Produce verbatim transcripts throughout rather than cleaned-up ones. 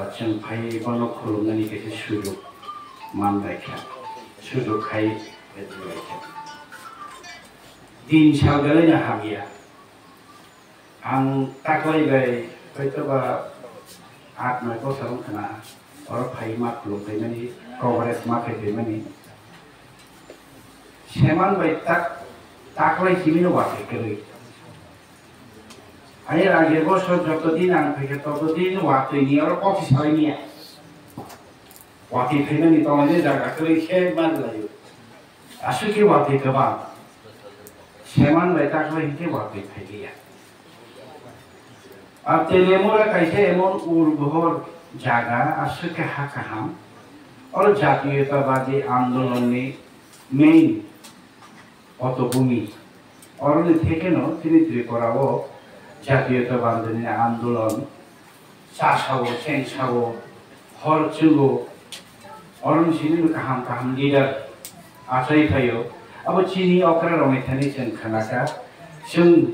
Chwng phai bono khulumnani kaisa sujuk man bai kha, sujuk khai bai kha. Din sal belai no hamya. Ang taklai bai hoito ba aat noi bosor wng khna, oro phai ma khulum phaimani, Congress ma khai phaimani. Seman bai tak, taklai simi no watwi kwrwi. Ani age bosor joto din ang phaikha, toto din watwi ni oro kok si salai niya. Watwi phaimani tongmani jaga kwrwi khe ma laio. Aswk khe watwi kwbang. Seman bai taklai hinkhe watwi phai liya. Ar Telemura kaisa emon ur bohor jaga, aswk khe ha kaham. Oro jatiyotabadi andolonni main Otobumi. Oroni thekeno chini Tripura o jatiyotabadini andolon chasao, chengsao, hor chwngo. Oroni simi kaham kaham leader achai phaio. Abo chini okra rokni thani chwng khnakha. Chwng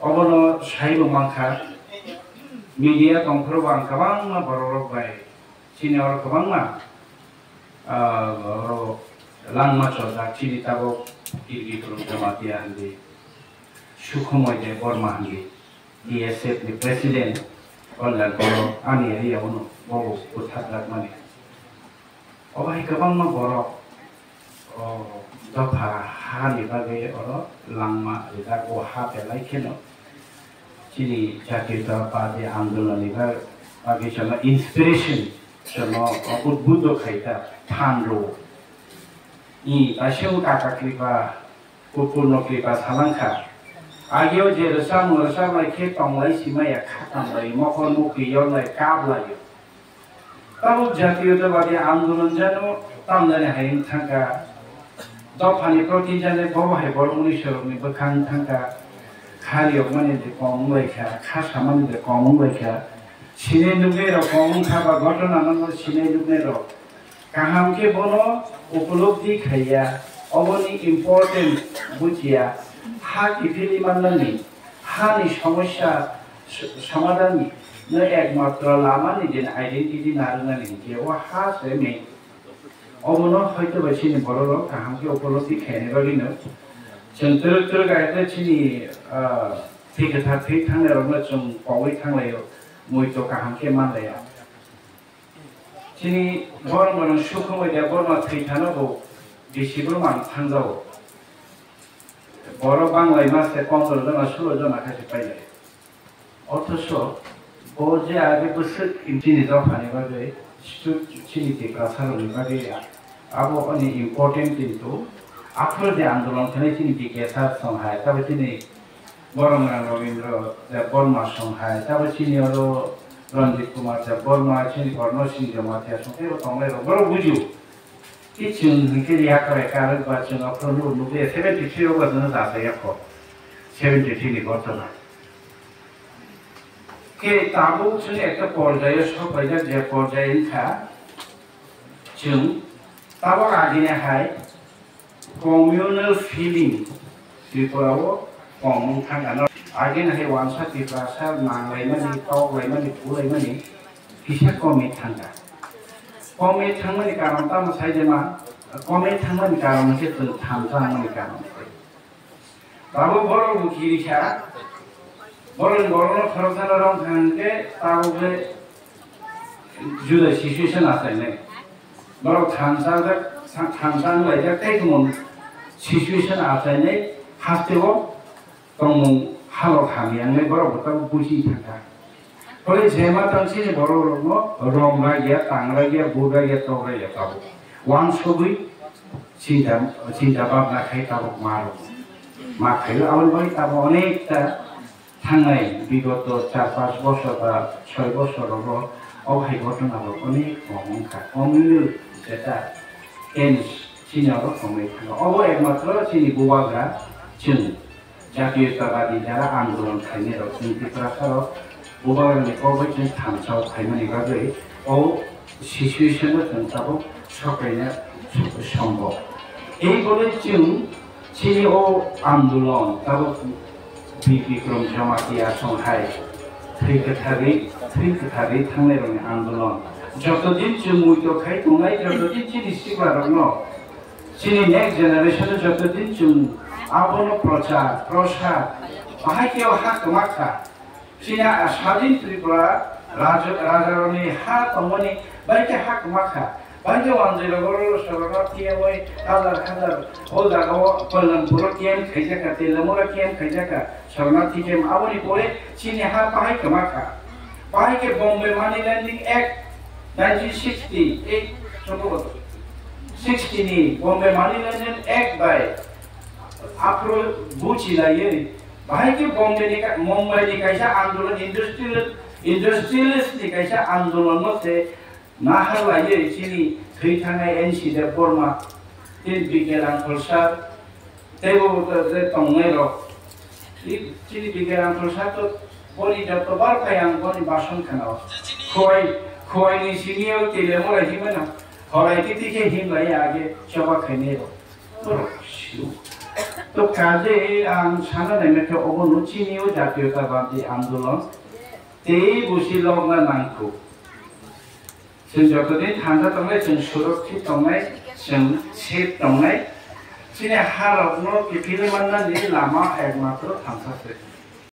obono saibo mankha. Media tongphuru bo ang kwbangma borok rok bai chini oro kwbangma, ah, oro langma chojak chini tabok Kirgi Khulum Jamatia hwnwi Sukhumoi Debbarma hwnwi B S F ni president Kalyan Koro ani area o no bobo bwthajak mani. Obo hai kwbangma borok o dopha hani bagwi oro langma rijak, o ha belai kheno chini jatiyotabadi andolon ni ba-, bagwi chwngno inspiration, chwngno udbuddho khai ta phan rwo. I kaisa kaka kripa, kupurno kripa salangkha. Ageo je rwchapmung rwchaplai khe tonglai simaya kha tamlai, mokol mukti yorlai kaplaio. Tabuk jatiyotabadi andolon jano tamjani hai wng thangkha. Dophani protijani bobo hai borok muni sorokni bwkhang wng thangkha. Kha riyokmani de kong wnglaikha, kha samani de kong wnglaikha. Sinai nuknai rok kong wngkha ba ghotona no sinai nuknai rok. Kaham khe bono upolobdi khaiya, oboni important bujiya, ha kiphilwi mannani, hani somosya s-, somadhanni no ekmatro lamani din identity narwknani hinkhe o ha se main. Obono hoito bai chini borok rok kaham khe upolobdi khainai bagwino chwng twrwk twrwk aite chini, ah, thwi kwthar thwi thangnai rokno chwng kogwi thanglaio, muitu kaham khe manlaiya. Chini borok rok Sukhumoi Debbarma thwi thano bo bisi borok mang thangjago. Borok banglaima se pondro jona, sulo jona khe se pailai. Othocho bo je age bwswk chini dophani bagwi, stu-, chini Tiprasa rokni bagwi abo oni important, kintu aphuru je andolon khainai chini B K S R song hai, tabo chini Boromrang Rabindra Debbarma song hai, tabo chini oro Ranjit Kumar Debbarma, chini Karna Singh Jamatia song teibo tonglai rok, borok bujio. Ki chwng hinkhe yakrai karwk ba chwng aphuru nugo, seventy three o ba chwngno jachaiyakho, seventy three ni ghotona. Khe tabuk chwng ekta porjaio sokpaijak, je porjai wngkha chwng tabuk agini hai communal feeling Tripura o kong wng thangkha. Agini hai wansa Tiprasa nanglaimani, toklaimani, phulaimani kisa komwi thangkha. Komwi thangmani karon tamo sai de ma, komwi thangmani karon khe chwng thamsa wngmani karon. Tabuk borok bo kiri kha, borok borokno khoroksano rong kha hwnkhe tabuk le juda situation achainai. Borok thansa jak, thansa wnglaijak tei tongmung situation achainai hasteo tongmung halok hamya wngnai borok bo tabuk buji thangkha. Hole jema tang chini borok rokno rom ragya, tang ragya, bur ragya, tok ragya tabuk. Wansugwi chinta, chinta bhabna khai tabuk ma rok. Ma khaio aboni bagwi tabuk onekta thangnai bigoto char panch bosor ba soi bosor rogo o hai ghotona rok onek kong wngkha. Kong wngwi jeta tense chini oro kongwi thango. Obo ekmatro chini bubagra chwng Jatiyotabadi jara andolon khainai rok chwng Tiprasa rok bubagrani kok bai chwng thamsa o phaimani bagwi o situation no chwng tabuk sokaina sombhob. Ei bolai chwng chini o andolon tabuk Bir Bikrom Jamatia song hai thwi kwtharwi Thwi kwtharwi thangnairokni andolon. Jotodin chwng muitok khai tongnai, jotodin chini sibarokno, chini next generation-o jotodin chwng abono prochar, prosar, bahai khe o ha kwma kha. Chini a sadin Tripura raja-, rajarokni ha tongmani bai khe ha kwma kha. Bai khe wanjwi rogo ro Sornathi yamwi hajar hajar o jaga o Kalyanpur o camp khaijak kha, Telamura camp khaijak kha, Sornathi camp. Aboni pore chini ha bahai kwma kha. Bahai khe Bombay Money Lending Act nineteen sixty eight, sombhoboto sixty ni Bombay Money Lending Act bai aphuru buchi laiwi, bahai khe Bombay ni ka-, Mumbai ni kaisa andolon, industrial, industrialist ni kaisa andolon no se nahar laiwi chini thwi thangnai N C Debbarma, tei B K Rangkhol sir, tei bo je tongnai rok. Chini B K Rangkhol sir to boni joto bar phai ang boni bason khana o. Khowai, khowai ni simi o tile mora himano. Horai titi khe him lai age choba khainai rok. To kaje ang sana naimikha obo no chini o jatiyotabadi andolon tei busi lokna nangkuk. Chwng jotodin thangsa tongnai, chwng surokkit tongnai, chwng safe tongnai. Chini harokno kiphilwi mannani lama ekmatro thangsa se.